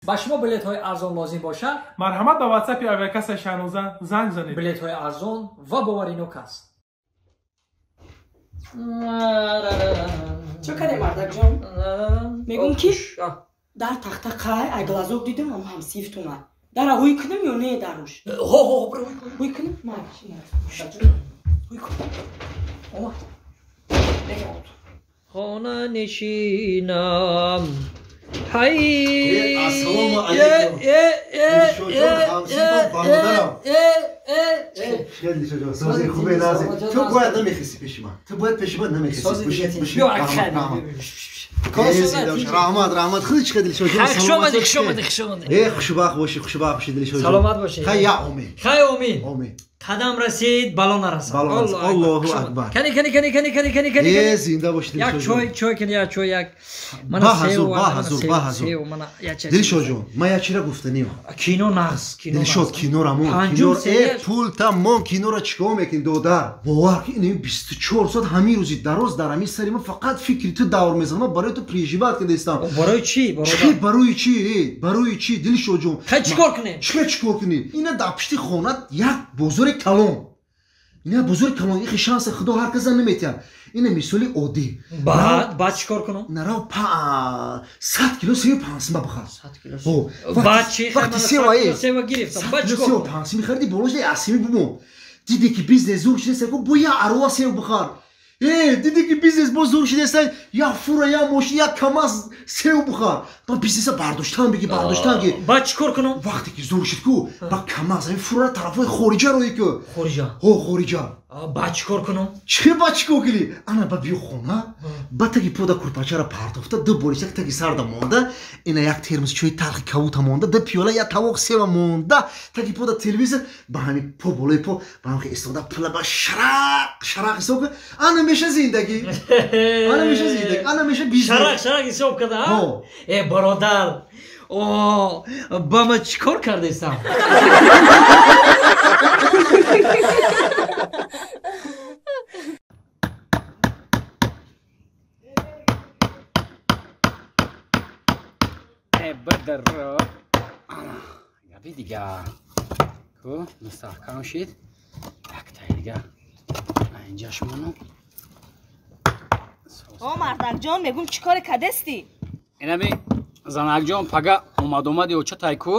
Ба шумо билетҳои арзон лозим бошад, марҳамат ба ватсапи авиакассаи Шаҳноза занг занед. Билетҳои арзон ва боваринок аст. Чо каде, мардакҷон? Мегум ки дар тахта қай ай глазок дидам, ам ҳамсифтуна. Дара ҳуй кунам ё не даруш? Ҳо, ҳо, бро, ҳуй кун. Ҳуй кунам? Майш, ҳуй кун. Омад. Хона нишинам. Ҳай. Ассалому алайкум. Дилшодҷон, ҳамсифам, бародарам. Хеле Дилшодҷон, сози хубе нази. Ту бояд намехисӣ пеши ман. Ту бояд пеши ман намехисӣ. Раҳмат, раҳмат. Худи чӣ Дилшодҷон? Хуш омадӣ, хуш омадӣ, хуш омадӣ. Э, хушбахт бошӣ, хушбахт бошӣ Дилшодҷон. Саломат бошӣ. Хай, я омин. Хай, омин. Омин. Қадам расид, бало нарасад. Аллоҳу акбар. Кани, кани, кани, кани, кани, кани, кани. Э, зинда бошӣ Як Дилшодҷон. чой, чой кани, як чой, як. Ба ҳазур, ба ҳазур, ба ҳазур. Дилшодҷон, ман як чира гуфтаниам. Кино нағз, кино. Дилшод, кинора мон. Панҷум Кинор, э, серия. пул тамом, кинора чикор мекунӣ, додар? Бовар ки ин 24 соат ҳамин рӯзи дароз дар ҳамин сари ман фақат фикри ту давр мезанам. Ман барои ту переживать кардастам. Барои чӣ, Чӣ бародар? барои чӣ? Э, барои чӣ, Дилшодҷон? Хай, чикор кунем? Чӣ чикор кунӣ? Ина дар пишти хона як бозори калон. Ина бозори калон, ихи шанса худо ҳар каса наметиҳад. Ина мисоли оддӣ. Баъд, баъд чикор кунам? Нарав па 100 кило севи пансима бихар. 100 кило. Ҳо, Баъд чӣ? Хай, вақти мана сева, 100 кило э. сева гирифтам. 100 Баъд кило чикор сева кунам? пансими хариди, болош асими бумон. Диде ки бизнес зур шудеста, ку бо я арова сев бихар. Э, диде ки бизнес боз зур шудеста, я фура, я мошин, я камаз сев бихар. Ба бизнеса бардоштан биги, бардоштан ги. Баъд чикор кунам? Вақте ки зур шуд ку, ба камаз, ҳамин фура тарафҳои хориҷа роӣ ку. Хориҷа. Ҳо, хориҷа. Баъд чикор кунам? Чӣ ба чикор кунӣ? Ана ба биё хона, ба таги пода курпачара партофта, ду боришак таги сарда монда, ина як термос чои талхи кавута монда, ду пиёла як тавоқ сева монда, таги пода телевизор, ба ҳамин по болои по, ба ҳамин истода пула ба шарақ шарақ ҳисоб кун. Ана меша зиндагӣ. Ана меша зиндагӣ, ана меша бизнес. Шарақ шарақ ҳисоб карда, а? Ҳо. Э, бародар, о, ба ман чикор кардестам? Э, бадар. Ана, габи дига. Ку, мустаҳкам шид. Яктай дига. Инҷаш мону. О, мардакҷон, мегум чӣ коре кадестӣ? Инами занакҷон пага омад-омади оча тай ку.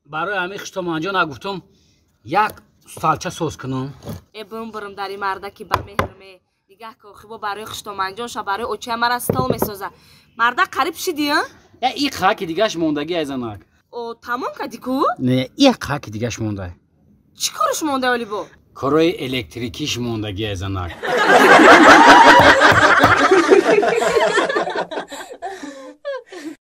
Барои ҳамин хиштоманҷон гуфтум як сталча соз кунам. Э, бум-бурум дар ин мардаки ба меҳр ме. Нигаҳ кун, хибо барои хиштоманҷон ша барои очая мара стол месоза. Мардак қариб шидӣ, а? Я и қаки дигаш мондагӣ ай занак. О, тамом кардӣ ку? Не, и қаки дигаш монда. Чӣ кораш монда олибо? Корои электрикиш мондагӣ ай занак.